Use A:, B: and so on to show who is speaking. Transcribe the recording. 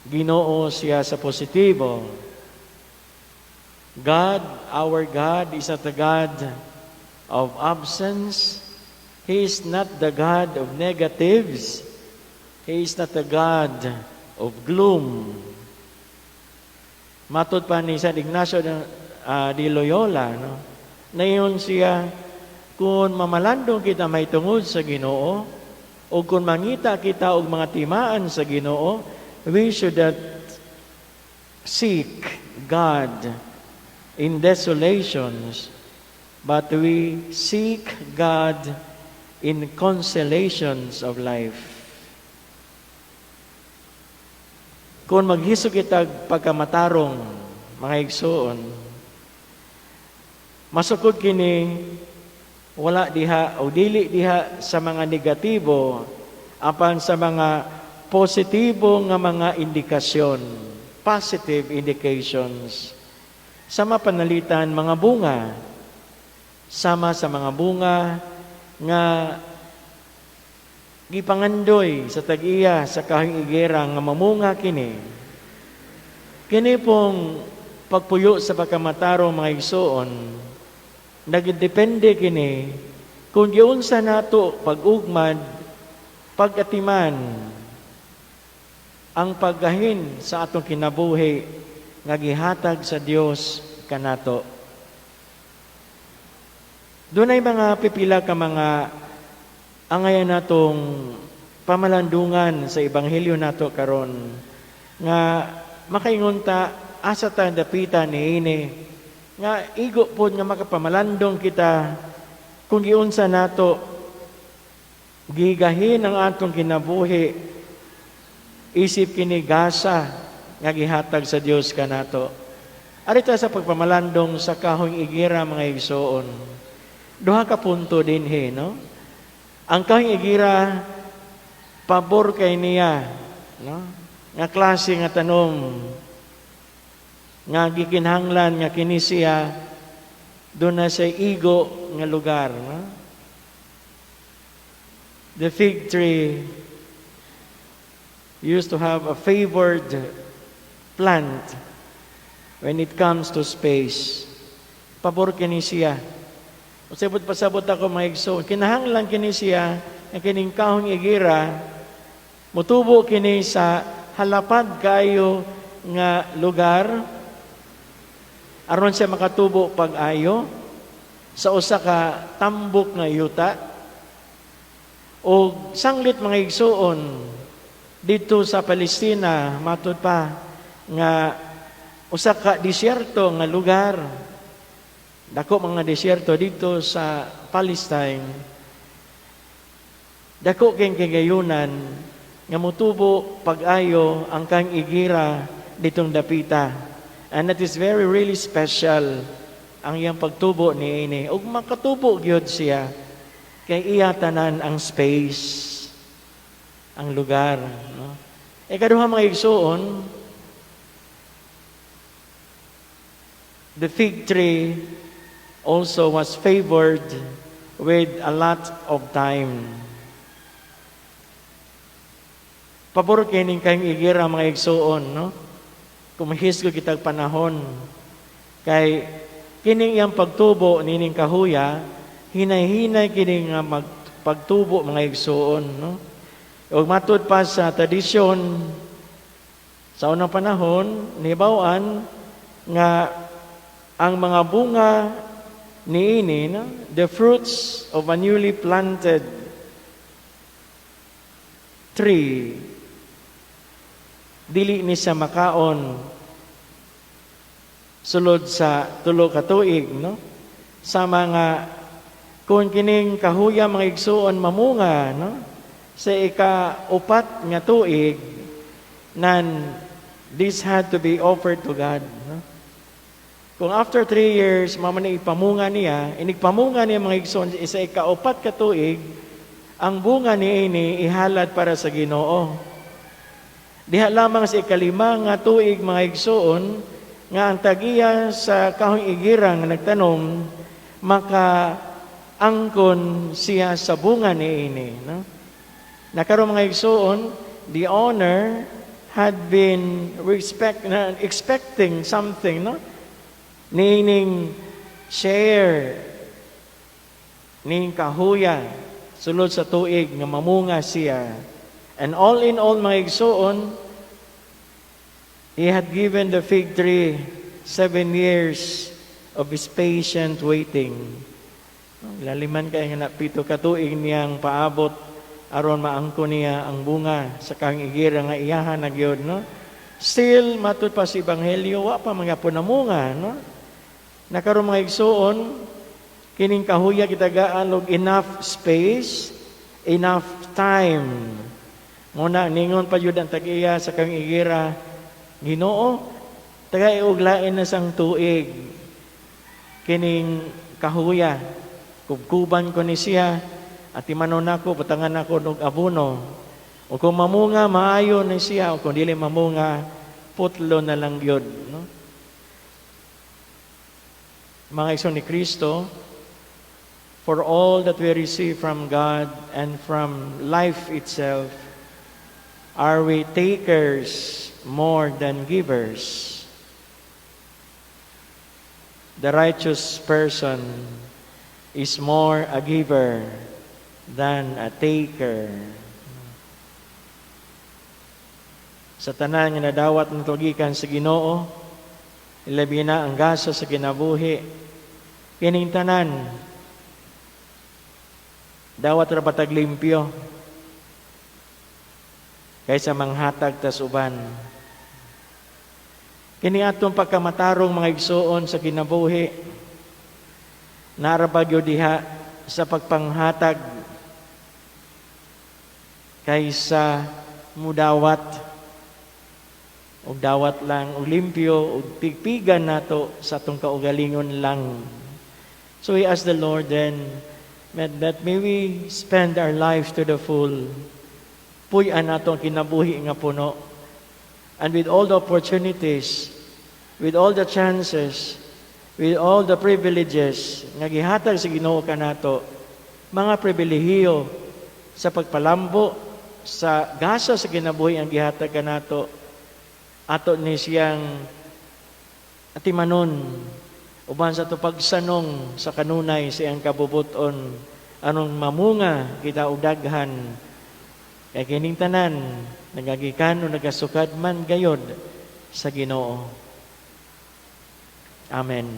A: Ginoo siya sa positibo. God, our God, is not the God of absence. He is not the God of negatives. He is not the God of gloom. Matod pa ni San Ignacio de Loyola, no? Naingon siya, kung mamalandong kita mahitungod sa Ginoo, o kung mangita kita og mga timaan sa Ginoo, we should not seek God in desolations, but we seek God in consolations of life. Kung maghisog kita pagkamatarong, mga igsoon, masukod kini wala diha o dili diha sa mga negatibo, apan sa mga positibo nga mga indikasyon, positive indications. Sama panalitan mga bunga, sama sa mga bunga nga gipangandoy sa tag-iya sa kahoy igera nga mamunga kini. Kini pong pagpuyo sa pagkamatarong, mga igsoon, nagdepende kini kung giunsa nato pag-ugmad, pag-atiman ang paggahin sa atong kinabuhi nga gihatag sa Dios kanato. Dunay mga pipila ka mga angayan natong pamalandungan sa ebanghelyo nato karon nga makaingon ta asa ta dapita niini nga igo pod nga makapamalandong kita kung giunsa nato gigahin ang atong kinabuhi isip kini gasa nga gihatag sa Dios kanato. Ari ta sa pagpamalandong sa kahoy igira, mga igsoon. Duha ka punto dinhi, no? Ang kahoy igira, pabor kay niya, no? Nga klase nga tanom nga gikinahanglan nga kini siya duna sa igo nga lugar, no? The fig tree used to have a favored plant when it comes to space. Pabor kini siya. Pasabot pasabot ako, mga igsoon. Kinahanglan kini siya nga kining kahong igira mutubo kini sa halapad kayo nga lugar aron siya makatubo pag-ayo sa usa ka tambok nga yuta. O sanglit, mga igsoon, dito sa Palestina, matud pa nga usa ka disyerto nga lugar. Dako mga disyerto dito sa Palestine. Dako kay kagayunan nga mutubo pag-ayo ang kang igira ditong dapita. And that is very really special ang iyang pagtubo niini. Ug makatubo gyud siya kay iya tanan ang space, ang lugar, no? Ikaduha, mga igsoon, the fig tree also was favored with a lot of time. Pabor kining kayong igira, mga igsoon, no? Kung kitag panahon kay kining iyang pagtubo nining kahuya, hinay-hinay kini nga magpagtubo, mga igsoon, no? Ug matud pa sa tradisyon sa unang panahon, nibaw-an nga ang mga bunga niini, no, the fruits of a newly planted tree, dili ni siya makaon sulod sa 3 ka tuig, no? Sa mga kung kining kahuya, mga igsuon, mamunga, no, sa ika-4 nga tuig, nan this had to be offered to God, no? Kung after 3 years mao man ipamunga niya, inigpamunga niya, mga igsoon, sa ika-4 ka tuig, ang bunga niini ihalad para sa Ginoo. Diha lamang sa ika-5 nga tuig, mga igsoon, nga ang tagiya sa kahoy igira nga nagtanom maka angkon siya sa bunga niini, no? Nakaron, mga igsoon, the owner had been expecting something, no? Niining share ning kahuya sulod sa tuig nga mamunga siya. And all in all, mga igsuon, he had given the fig tree 7 years of his patient waiting. Laliman kay nga na 7 ka tuig niyang paabot aron maangko niya ang bunga sa kang igira nga iyahan na gyud, no? Still, matud pa sa ebanghelyo, wa pa mga namunga, no? Nakaron, mga igsuon, kining kahuya gitagaan og enough space, enough time. Muna ningon pa jud ang tag-iya sa kang igira, "Ginoo, tagai og lain na sang tuig kining kahuya. Kubkuban ko ni siya, atimanon nako, butangan nako og abono. O kung mamunga, maayo na siya. O kung dili mamunga, putlo na lang yun," no? Mga igsoon ni Kristo, for all that we receive from God and from life itself, are we takers more than givers? The righteous person is more a giver than a taker. Sa tanan nga nadawat ng gikan sa Ginoo, ilabi na ang gasa sa kinabuhi, kining tanan dawat ra ba tag limpyo kaysa manghatag tas uban. Kini atong pagkamatarong, mga igsuon, sa kinabuhi, naa ra ba gyud diha sa pagpanghatag kaysa mudawat og dawat lang og limpyo og pigpigan nato sa atong kaugalingon lang? So we ask the Lord then that may we spend our life to the full. Puy-an nato ang kinabuhi nga puno. And with all the opportunities, with all the chances, with all the privileges nga gihatag sa Ginoo kanato, mga pribilehiyo sa pagpalambo sa gasa sa kinabuhi ang gihatag kanato, ato ni siyang atimanon uban sa ato pagsanong sa kanunay sa iyang kabubuton aron mamunga kita og daghan, kay kining tanan nagagikan o nagasukad man gayod sa Ginoo. Amen.